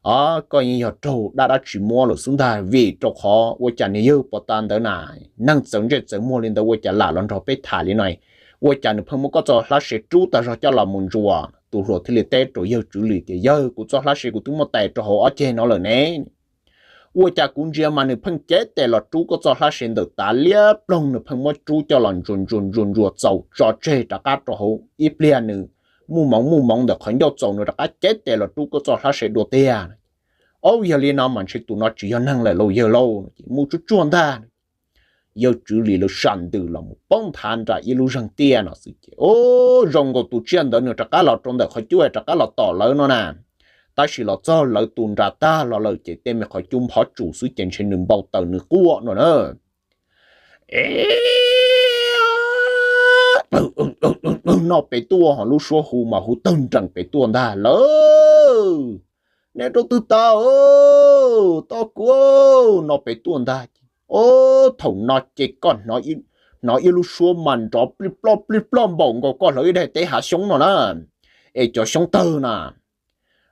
ob, koj yeej yog raug dab dab tsi muab lawm xwb ntag, vim rau qhov ua cas niag yawg pos tas ntawd na, neeg txawv ntsej txawv muag li ntawd ua cas lam los nrog peb tham li no? Ua cas nws pheej muab koj txoj hlab sev rub tag zog coj los mus ntsuas? Tus hluas thiaj li teb rau yawg Tswv Lis tias, Yawg, kuv txoj hlab sev kuv twb muab tais rau hauv ob ceg no lawm ne. Ua cas kuv ntsia mas nws pheej cev tes los rub koj txoj hlab sev ntawm tav liab ploog, nws pheej muab rub coj los ntsuas ntsuas ntsuas ntsuas txaus tso tseg rov qab rau hauv, ib pliag nws muaj moov muaj moov ntawm qhov ncauj txaus nws rov qab cev tes los rub koj txoj hlab sev dua tiag. Ob, yog li no mas ntshe tus no tsis yog neeg lawm lauj yawg lauj, ces mus tsuag tsuag ntag. Yawg Tswv Lis lawv sam ntws los mus poob nthav nram ib lub zeeg tiaj no xwb ces, ob, zoo nkaus tus tsiaj ntawd nws rov qab los rau ntawm qhov cub rov qab los tom lawv no na. Tab sis los txog lawv tus nram tag los lawm ces tej me qhov cub nphov tsus xwb ces ntshe nws npau taws nws quaj no na. No pem tuaj ho lub suab hu mas hu tawg nrees pem tuaj ntag, Lawv, nej rau twg tas? Tos kuv, no pem tuaj ntag. Ob, thaum no ces koj hnov ib lub suab mas nrov plij ploj plij ploj npaum nkaus koj hlawv ib daim teb hav xyoob no na, es cov xyoob tawg na,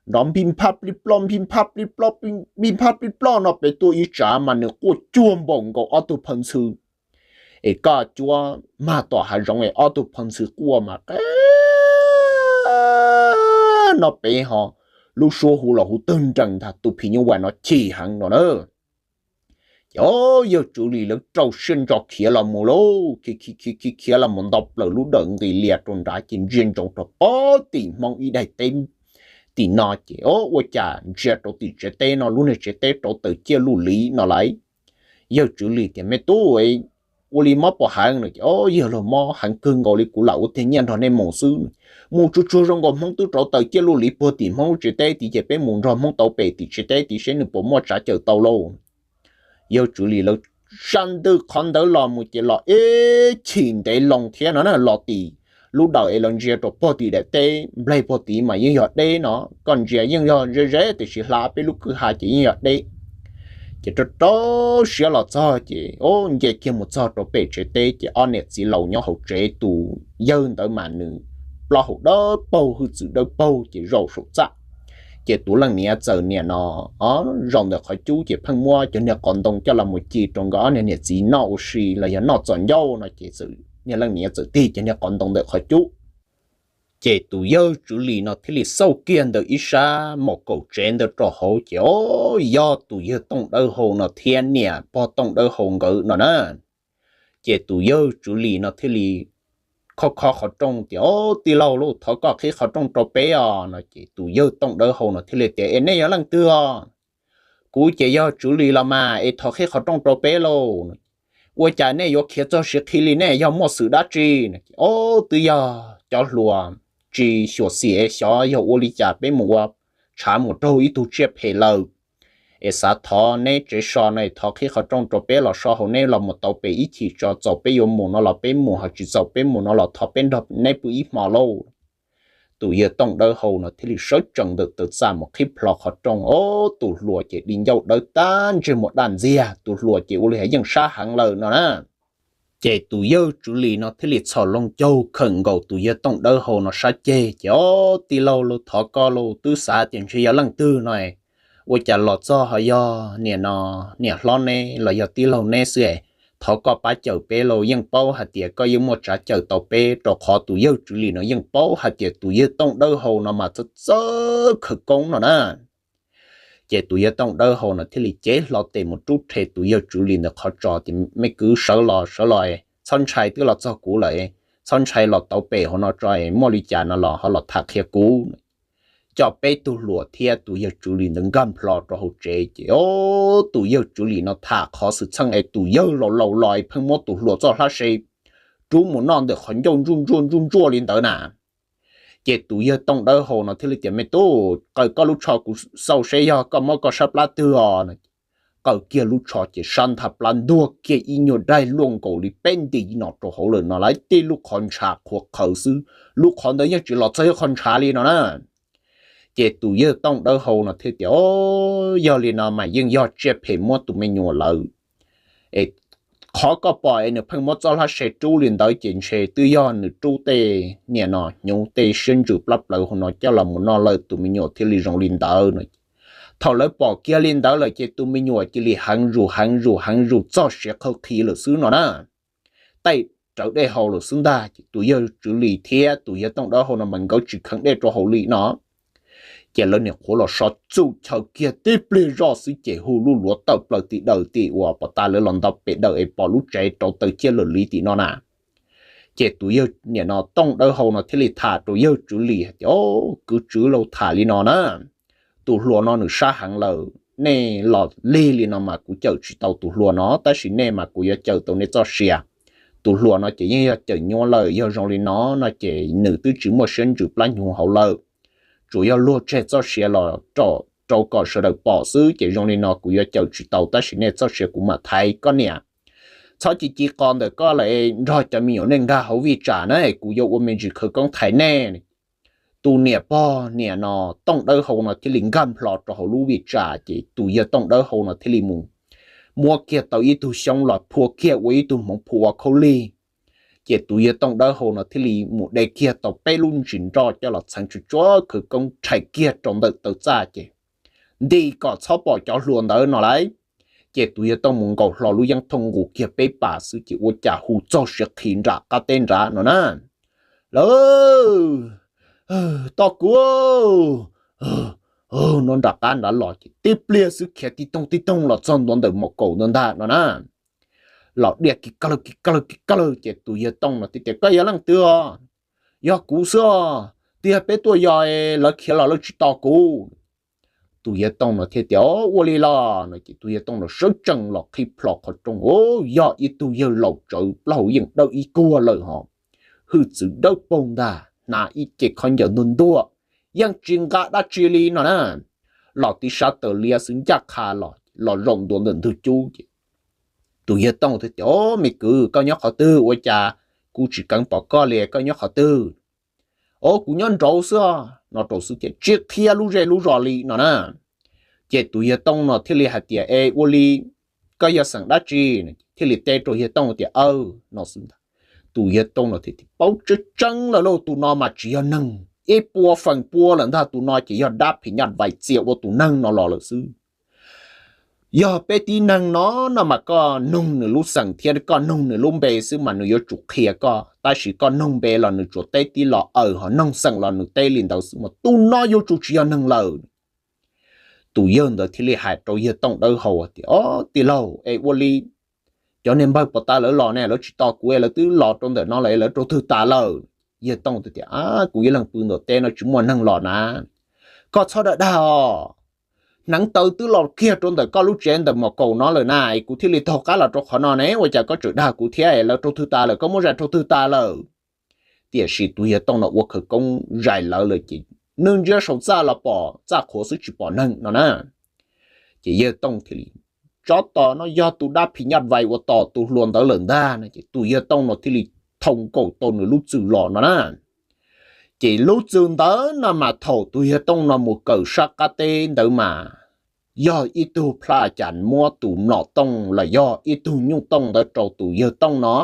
nrov npij nphaj plij ploj npij nphaj plij ploj npij nphaj plij ploj no pem tuaj ib tsav mas nws quaj cuag npaum nkaus ob tug phaw ntxhw. Es koj cuab mag tom hav zoov es ob tug phaw ntxhw quaj mas qe no pem ho lub suab hu los hu tawg nrees ntag, tus phim nyuj vais no chim heev no na. Ces yawg Tswv Lis lawv rau siab ntso khiav los mus lauj, khiav khiav khiav khiav los mus nto plaws lub dawm nqis lias rau nrad ces ntsia ntsoov rau pog tim hmoob ib daim teb tim no ces, ob, ua cas ntsia rau tim tsev teb no lub niag tsev teb rauv taws ciaj luj liv no lauj. Yawg Tswv Lis tias, Me tub, ua li mob puas heev no? Ces, Ob, yawg laus, mob heev kawg nkaus li, kuv lam ua tiag nyiaj nrog nej mus xwb. Mus tsuag tsuag zoo nkaus hmoob twb rauv taws ciaj luj liv puag tim hmoob lub tsev teb tid ces peb mus nrog hmoob tau pem tim tsev teb tid seb nws puas muaj tsav cawm tau lauj. Yawg Tswv Lis lawv sab ntws qhov ntawd los mus ces los ib chim ntev loo thiab no na, los tim lub dawm es los ntsia rau pog tim daim teb nplaig puag tid mas yeej yog deb no, koj ntsia yeej yog ze ze tiam sis hla peb lub kwj ha ces yeej yog deb. Ces rau rau siab los txog ces, ob, nce kiag mus txog rau pem tsev teb ces ob niam txiv laus nyob hauv tsev, tus yawg ntawd mas nws plaub hau dawb paug hwj txwv dawb paug ces zaum saum txaj. Ces tus leej niam txawm niam no zaum ntawm qhov cub ces pheej muab cov niag qos ntoo coj los mus ci rau nkawd ob niag niam txiv noj ua si los yog noj txom ncauj no ces niag leej niam txawm tig cov niag qos ntoo ntawm qhov cub. Ces tus yawg Tswv Lis no thiaj li xauj kiag ntawm ib sab maum kaum tsev ntawd rau hauv ces o, yog tus yawg Tooj Dawb Hau no thiab niam pog Tooj Dawb Hau nkawd no na. Ces tus yawg Tswv Lis no thiaj li khob khob qhov rooj tias, Ob, tij laug lauj, thov koj qhib qhov rooj rau peb os no ces tus yawg Tooj Dawb Hau no thiaj li tias, Es nej yog leej twg os? Kuv ces yog Tswv Lis los mas, es thov qhib qhov rooj rau peb lauj. Ua cas nej yuav khiav txog siav qhi li, nej yog muaj xwm dab tsi? Ob, twb yog cov hluas tsis xyuam xim es xyov yog ua li cas peb mus ua tshav mus raug ib tug tsiaj phem lawm, es xav thov neb tsev so no thov qhib qhov rooj rau peb los so hauv, neb los mus tau pem ib chim tso, txaus peb yuav mus no los peb mus, ho tsis txaus peb mus no los thov peb nrog neb pw ib hmo lauj. Tus yawg Tooj Dawb Hau no thiaj li sawv tsees ntawm taw txaj mus qhib plho qhov rooj, ob, tus hluas ces di ncauj dawb tag ntsej muag daj ntxiag, tus hluas ces ua li yeej sab heev lawm no na. Ces tus yawg Tswv Lis no thiaj li txhom loo caug khawm nkaus tus yawg Tooj Dawb Hau no sab ceg ces, Ob, tij laug lauj, thov koj lauj, twb xav tias ntshe yog leej twg no, ua cas los txog ho yog niam no, niam hlob neb los yog tij laug neb xwb es. Thov koj pab cawm peb lauj, yeej paub hais tias koj yeej muaj tsav cawm tau peb, rau qhov tus yawg Tswv Lis no yeej paub hais tias tus yawg Tooj Dawb Hau no mas txawj txawj khawv koob no na. Ces tus yawg Tooj Dawb Hau no thiaj li cev hlo tes mus rub rhe tus yawg Tswv Lis ntawm qhov tsos tias, Me kwv, sawv los, sawv los, txhob ntshai, twb los txog kuv lawm, txhob ntshai, los tau pem hauv no tso, muaj li cas no los ho los tham qhia kuv. Coj peb tug hluas thiab tus yawg Tswv Lis ntawd nkag nplho rau hauv tsev ces, ob, tus yawg Tswv Lis no tham qhov xwm txheej es tus yawg laus laus los es pheej muab tus hluas txoj hlab se rub mus noj ntawm qhov ncauj ntsuj ntsuaj ntsuj ntsuaj li ntawd na. Ces tus yawg Tooj Dawb Hau no thiaj li tias, Me tub, qaws koj lub tsho kuv xauj seb yog koj mob koj sab plab twg os. Qaws kiag lub tsho ces sab nthab plab ntuag kiag ib nyuag daig luaj nkaus li peb nti no rau hauv lawm no, lawv tib lub qhov ntshav qhuav qhawv xwb, lub qhov ntawd yeej tsis los txog ib qhov ntshav li no na. Ces tus yawg Tooj Dawb Hau no thiaj tias, Ob, yog li no mas yeej yog tsiaj phem muab tus me nyuam lawm. Es qhov koj pom es nws pheej muab txoj hlab se rub li ntawd ces ntshe twb yog nws rub tej niam no hnyuv tej siab ntsws plab plawv hauv no coj los mus noj lawm, tus me nyuam thiaj li zoo li ntawd no. Thaum lawv pom kiag li ntawd lawm ces tus me nyuam cia li heev zus heev zus heev zus txog siav qhawv qhi lawm xwb no na. Tej rawv dej haus lawm xwb ntag ces tus yawg Tswv Lis thiab tus yawg Tooj Dawb Hau no mas nkawd tsis kheev dej rau haus li no. Ces lawv niam qhuav los so txuj chaw kiag tib pliag zoj xwb ces hu lub luav tawm plaws tim daws tim uas pom tas lawv los nto pem daws es pom lub tsev rau taws ciaj lawm li tim no na. Ces tus yawg niam no Tooj Dawb Hau no thiaj li tham rau yawg Tswv Lis hais tias, Ob, kwv Tswv Lis, tham li no na, tus hluas no nws sab heev lawm, nej los lig li no mas kuv cawm tsis tau tus hluas no, tab sis nej mas kuv yuav cawm tau nej txoj sia. Tus hluas no ces yeej yog cawm nyuaj lawm, yog zoo li no no ces nws twb tsis muaj siab ntsws plab hnyuv hauv lawm, tsuas yog luag tseg txoj sia los rau kom sawv daws pom xwb, ces zoo li no kuv yuav cawm tsis tau, tab sis nej txoj sia kuv mam thaiv. Koj niam, txhob ci ci qos ntawm koj lawm, nrog cov me nyuam nej nkag hauv vij tsam na, kuv yuav ua me ntsis khawv koob thaiv nej. Tus niam pog niam no Tooj Dawb Hau no thiaj li nkag nplho rau hauv lub vij tsam ces tus yawg Tooj Dawb Hau no thiaj li mus muab kiag tau ib tug xyoob los phua kiag ua ib tug hmoov phua ua khaub lig. Ces tus yawg Tooj Dawb Hau no thiaj li mus de kiag tau peb lub ntsis nroj coj los txheev tsuj tsuav khawv koob rhais kiag rau ntawm taw txaj ces nti kom txhob pom cov hluas ntawd no lauj. Ces tus yawg Tooj mus nkaus hlo lub yeeb thooj nqus kiag peb pas xwb ces ua cas hu txog siav qhi nram qab teb nrad no na, Lawv, tos kuv, no nram qab nrad los ces tib pliag xwb khiav tib toog tib toog los txog ntua ntawm maum kaum ntawd ntag no na. Los diaj kis kawg kis kawg kis kawg ces tus yawg Tooj no thiaj tias, Koj yog leej twg os? Yog kuv xwb os, twb yog peb tuaj yos, lawv khiav los lawv tsis tos kuv. Tus yawg Tooj no thiaj tias, Ua li los no ces tus yawg Tooj no sawv tsees los qhib plho qhov rooj, yog ib tug yawg laus tsawv plaub hau yeej dawb ib kuag lawm hos, hwj txwv dawb paug ntag, hnav ib ce khaub ncaws ntuag ntuag, yeej tsis nqa dab tsi li no na. Los tiv sab taw liab xwb ncaj qha los zaum ntua ntawm ntug cub ces tus yawg Tooj thiaj tias, Me kwv, koj nyob qhov twg ua cas kuv tsis keev pom koj li, koj nyob qhov twg? Os, kuv nyob nraud xwb no rau xwb ces tsis qhia lub zej lub zos li no na. Ces tus yawg Tooj no thiaj li hais tias, Es ua li koj yog xeem dab tsi? Thiaj li teb rau yawg Tooj tias, Aw, no xwb ntag. Tus yawg Tooj no thiaj tias, Paub tseeb tseeb lawm lauj, tus no mas tsis yog neeg, ib puas feem pua lawm ntag. Tus no ces yog dab phim nyuj vais txia ua tus neeg no los lawm xwb. Yog peb tib neeg no, no mas koj noog nws lub xeem thiab koj noog nws lub npe xwb mas nws yuav tsum qhia koj, tab sis koj noog npe los nws tsuas teb tib lo aws, ho noog xeem los nws teb li ntawd xwb mas tus no yuav tsum tsis yog neeg lawm. Tus yawg ntawd thiaj li hais rau yawg Tooj Dawb Hau tias, Ob, tij laug, es ua li cov niag npawg pov tas lawv los ne, lawv tsis tos kuv es lawv twb los rau ntawm no lawm, lawv rau twg tas lawm? Yawg Tooj tias, Kuv ib leeg pw ntawm teb no tsis muaj neeg los na. Koj txhob dag dag os. Hneev taw twb los kiag rau ntawm koj lub tsev ntawm mom kaum no lawm na, kuv thiaj li taug qab los rau qhov no ne, ua cas koj tseem dag kuv thiab, lawv rau twg tas lawm, koj muab zais rau twg tas lawm? Tiam sis tus yawg Tooj no ua khawv koob zais lawv lawm ces nws ntsia saum txaj los pom txaj qhuav xwb tsis pom neeg no na. Ces yawg Tooj thiaj li, Tsov tom no yog tus dab phim nyuj vais uas tom tus hluas ntawd lawm ntag no ces tus yawg Tooj no thiaj li thau nkaus tau nws lub txwm los no na. Ces lub txwm ntawd no mas thaum tus yawg Tooj no mus kawm sab qab teb ntawd mas yog ib tug plab cas muab tus mlom tooj los yog ib tug nyuj tooj ntawd rau tus yawg Tooj no,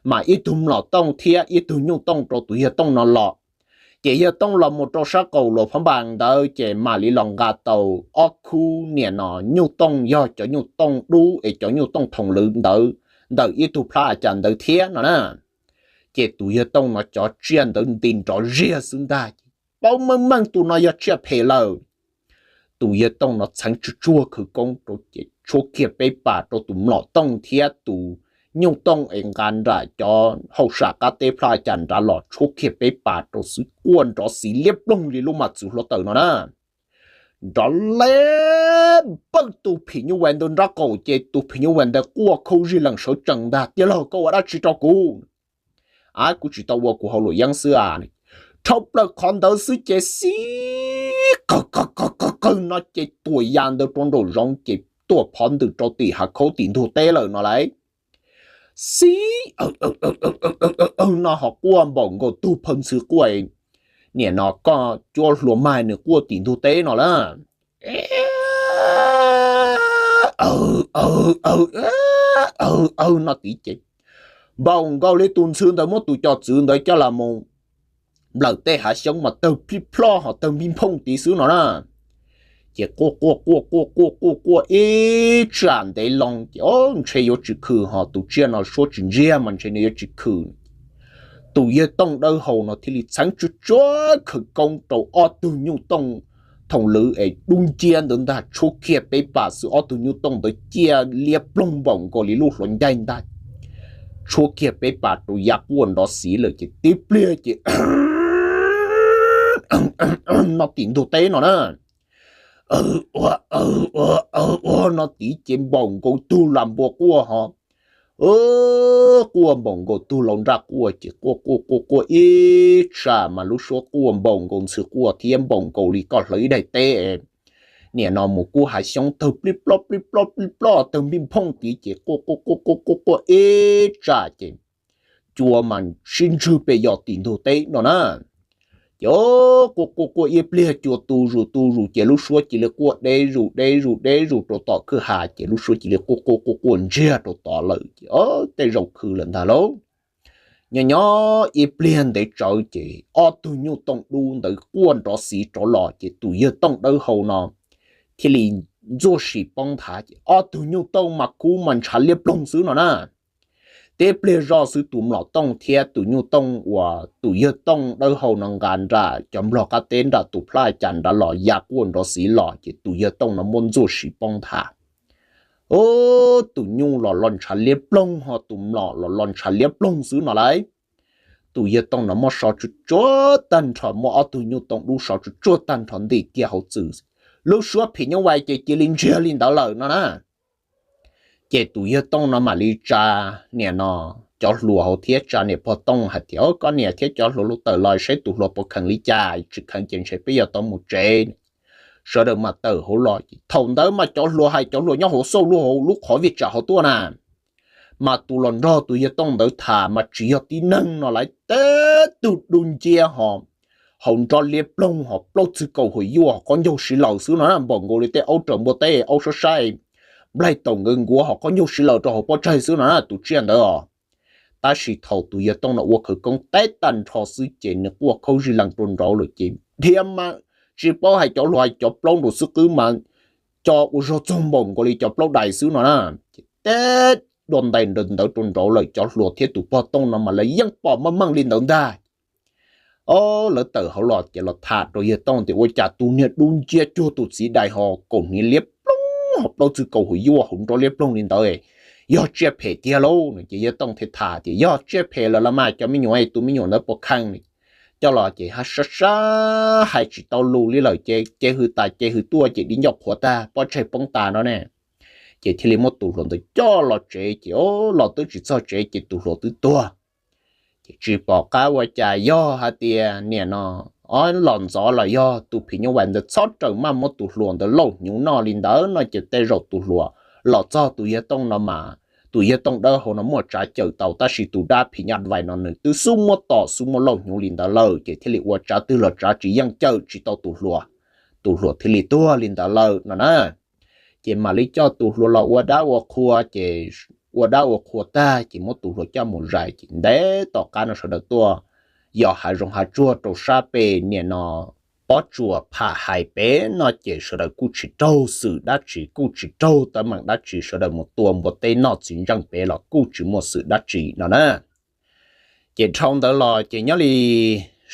mas ib tug mlom tooj thiab ib tug nyuj tooj rau tus yawg Tooj no los. Ces yawg Tooj los mus rau sab qaum Luas Phab Npas ntawd ces mam li los nqa tau ob khub niam no nyuj tooj, yog cov nyuj tooj dub es cov nyuj tooj thoom lwv ntawd, ntawm ib tug plab a cas ntawd thiab no na. Ces tus yawg Tooj no cov tsiaj ntawd nti nrov ziag xwb ntag, ces paub meej meej tus no yog tsiaj phem lawm. Tus yawg Tooj no txheev tsuag tsuag khawv koob rau ces tshuab kiag peb pas rau tus mlom tooj thiab tus nyuj tooj es nqa nram cov hauj sam qab teb plab a cas nrad los tshuab kiag peb pas rau xwb quaj nrov xiv liab ploog li lub mam txwv hluav taws no na. Nrov liab pawj tus phim nyuj vais ntawd nrab qaum ces tus phim nyuj vais ntawd quaj khau zig lees sawv tsees ntag, Tij laug, koj ua dab tsi rau kuv? Ab, kuv tsis tau ua, kuv haus luam yeeb xwb a. Dhau plaws qhov ntawd xwb ces xib qawg qawg qawg qawg no ces tuam ya ntawd rau nraum zoov ces tuaj phov ntws rau tim hav khaub tim ntug teb lawm no lauj. Xib no ho quaj npaum nkaus tug phaw ntxhw quaj, niam no koj cuab hluas mas nws quaj tim ntug teb no lauj. Aw, aw, aw, aw no tid ces npaum nkaus li tus ntxhw ntawd muab tus cov txwv ntawd coj los mus nplawm tej hav xyoob mas tawg plij ploj ho tawg npij nphooj tid xwb no na. Ces quaj quaj quaj quaj quaj quaj quaj ib tsam ntev loo ces o ntshe yuav tsis khwm ho tus tsiaj no suab tsis ntsiag mas ntshe nws yuav tsis khwm. Tus yawg Tooj Dawb Hau no thiaj li txheev tsuag tsuag khawv koob rau ob tug nyuj tooj thoom lwv es dub nciab ntawd ntag tshuab kiag peb pas xwb ob tug nyuj tooj ntawd ciaj liab ploog npaum nkaus li lub hluav ncaig ntag. Tshuab kiag peb pas rau ya quaj nrov xiv lawm ces tib pliag ces no tim ntug teb no na. Aw ua, aw ua, aw ua no tid ces npaum nkaus tug lam npua quaj ho quaj npaum nkaus tug laus nraj quaj ces quaj quaj quaj quaj ib tsam mas lub suab quaj npaum nkaus ntxhw quaj thiab npaum nkaus li koj hlawv ib daim teb niam no mus kub hav xyoob tawg plij ploj plij ploj plij ploj tawg npij nphooj tid ces quaj quaj quaj quaj quaj quaj ib tsam ces cua mas sib ntswg pes yos tim ntug teb no na. Ces quaj quaj quaj ib pliag cua tu zus tu zus ces lub suab cia li quaj deb zus deb zus deb zus rau tom kwj ha ces lub suab cia li quaj quaj quaj quaj ntsiag rau tod lawm ces tej zaus khwm lawm ntag lauj. Nyob nyob ib pliag ntev tsawv ces ob tug nyuj tooj dub ntawd quaj nrov xiv rov los ces tus yawg Tooj Dawb Hau no thiaj li ntxuaj sis poob nthav ces ob tug nyuj tooj mas kub mas ntshav liab ploog xwb no na. Tib pliag zoj xwb tus mlom tooj thiab tus nyuj tooj uas tus yawg Tooj Dawb Hau no nqa nram cov nplog qab teb nram tus plab a cas nrad los ya quaj nrov xiv los ces tus yawg Tooj no muab ntxuaj sis poob nthav. Ub, tus nyuj los los ntshav liab ploog ho tus mlom los los ntshav liab ploog xwb no lauj. Tus yawg Tooj no muab so tsuag tsuag tag nrho, muab ob tug nyuj tooj dub so tsuag tsuag tag nrho ntim kiag hauv txwm, lub suab phim nyuj vais ces cia li ntsiag li ntawd lawm no na. Ces tus yawg Tooj no mam li tsa niam no cov hluas hauv thiab tsa niam pog Tooj hais tias, Koj niam thiab cov hluas lub tawm los saib tus hluas puas kheev li cas, tsis kheev ces ntshe peb yuav tau mus tsev. Sawv daws mam tawm hauv los ces thaum ntawd mas cov hluas hais cov hluas nyob hauv xauj lub hauv lub qhov vij tsam hauv tuaj na. Mas tus los nrog tus yawg Tooj ntawd tham mas tsis yog tib neeg no lawv teb tug dub nciab ho hauv nrov liab ploog ho plaub txwg kaus hua yuaj ho qaub ncaug siv laws xwb no na, npaum nkaus li tej aub raws npua teb aub sab saib nplaig taus nkawd nkuav ho qaub ncaug siv laws rau hauv pob tsaig xwb no na tus tsiaj ntawd os. Tab sis thaum tus yawg Tooj no ua khawv koob teb tag nrho xwb ces nws quaj khaub zig lees rau nraud lawm ces dhia mas tsis paub hais cov hluas hais cov plaub nraud xwb qwb mas co ua zog txog npaum nkaus li cov plaub dais xwb no na. Ces teb dua ntais ntawd rau nraud lawm cov hluas thiab tus pog Tooj no mas lawv yeej pom meej meej li ntawd ntag. Ob lawv tawm hauv los ces los tham rau yawg Tooj tias ua cas tus niag dub nciab cuag tus txiv dais ho kaum hniav liab ploog ho plaub txwg kaus hauv yuaj hauv nrov liab ploog li ntawd, yog tsiaj phem tiag lauj no. Ces yawg Tooj thiaj tham tias yog tsiaj phem lawm los mas cov me nyuam, tus me nyuam ntawd puas kheev? Coj los ces sab sab hais tsis tau lus li lawm ces ces hws tas ces hws tuaj ces di ncauj qhuav tag pob tsaig poob tas no ne. Ces thiaj li muab tus hluas ntawd coj los tsev ces los twb tsis txog tsev ces tus hluas twb tuag. Ces tsis pom qab ua cas yog hais tias niam no ob los ntxov los yog tus phim nyuj vais ntawd txhob raws maj muab tus hluas ntawd lauj hnyuv noj li ntawd no ces tej zaum tus hluas los txog tus yawg Tooj no mas tus yawg Tooj dawb hau no muaj tsav cawm tau tab sis tus dab phim nyuj vais no nws twb xub muab tom xub muab lauj hnyuv li ntawd lawm ces thiaj li ua tsav twg los tsav tsis yeej cawm tsis tau tus hluas, tus hluas thiaj li tuag li ntawd lawm no na. Ces mam li coj tus hluas los ua dab ua qhua ces ua dab ua qhua tag ces muab tus hluas coj mus zais ces ntev tom qab no sawv daws tuaj yos hav zoov hav tsuag rau sab pem niam no pob tsuas pham hais pem no ces sawv daws kuj tsis raug xwm dab tsi kuj tsis raug teeb meem dab tsi sawv daws mus tua npua teb noj txiv ntseej pem los kuj tsis muaj xwm dab tsi no na. Ces dhau ntawd los ces nyob li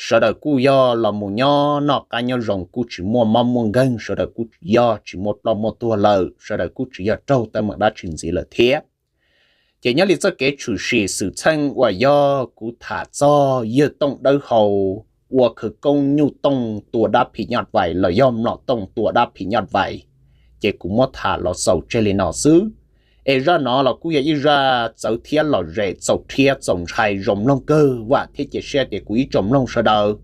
sawv daws kuj yog los mus nyob noj qab nyob zoo kuj tsis muaj mob muaj nkeeg sawv daws kuj yog tsis muaj ploj muaj tuag lawm sawv daws kuj tsis yog raug teeb meem dab tsi ntxiv lawm thiab. Ces nyob li txoj kev tshwm sim xwm txheej uas yog kuv tham txog yawg Tooj dawb hau ua khawv koob nyuj tooj tua dab phim nyuj vais los yog mlom tooj tua dab phim nyuj vais, ces kuv muab tham los xaus tseg li no xwb. Es zaj no los kuj yog ib zaj txawv thiab lom zem txaus rhiab txaus ntshai zoo mloog kawg vam thiab cia siab tias kuv ib tsoom mloog sawv daws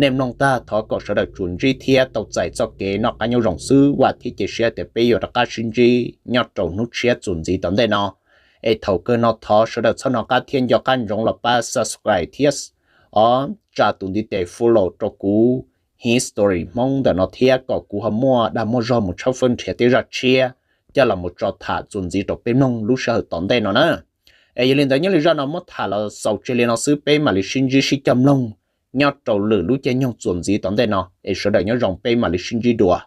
nej mloog tag thov kom sawv daws tsuas ntsib thiab tau txais txoj kev noj qab nyob zoo xwb vam thiab cia siab tias peb yuav rov qab sib ntsib nyob rau hnub tshiab txuas ntxiv tom ntej no. Es thaum kawg no thov sawv daws txhob nco qab thiab nco qab ntsoov los pab subscribe thiab o tsa tus ntiv tes follow rau kuv history Hmoob ntawm no thiab kom kuv ho muaj dag muaj zog mus tshawb fawb nrhiav tej zaj tshiab coj los mus tso tham txuas ntxiv rau peb mloog lub sij hawm tom ntej no na. Es yog li ntawd nyob li zaj no muab tham los xaus tseg li no xwb peb mam li sib ntsib sib cog mloog nyob rau lwm lub caij nyoog txuas ntxiv tom ntej no es sawv daws nyob zoo peb mam li sib ntsib dua.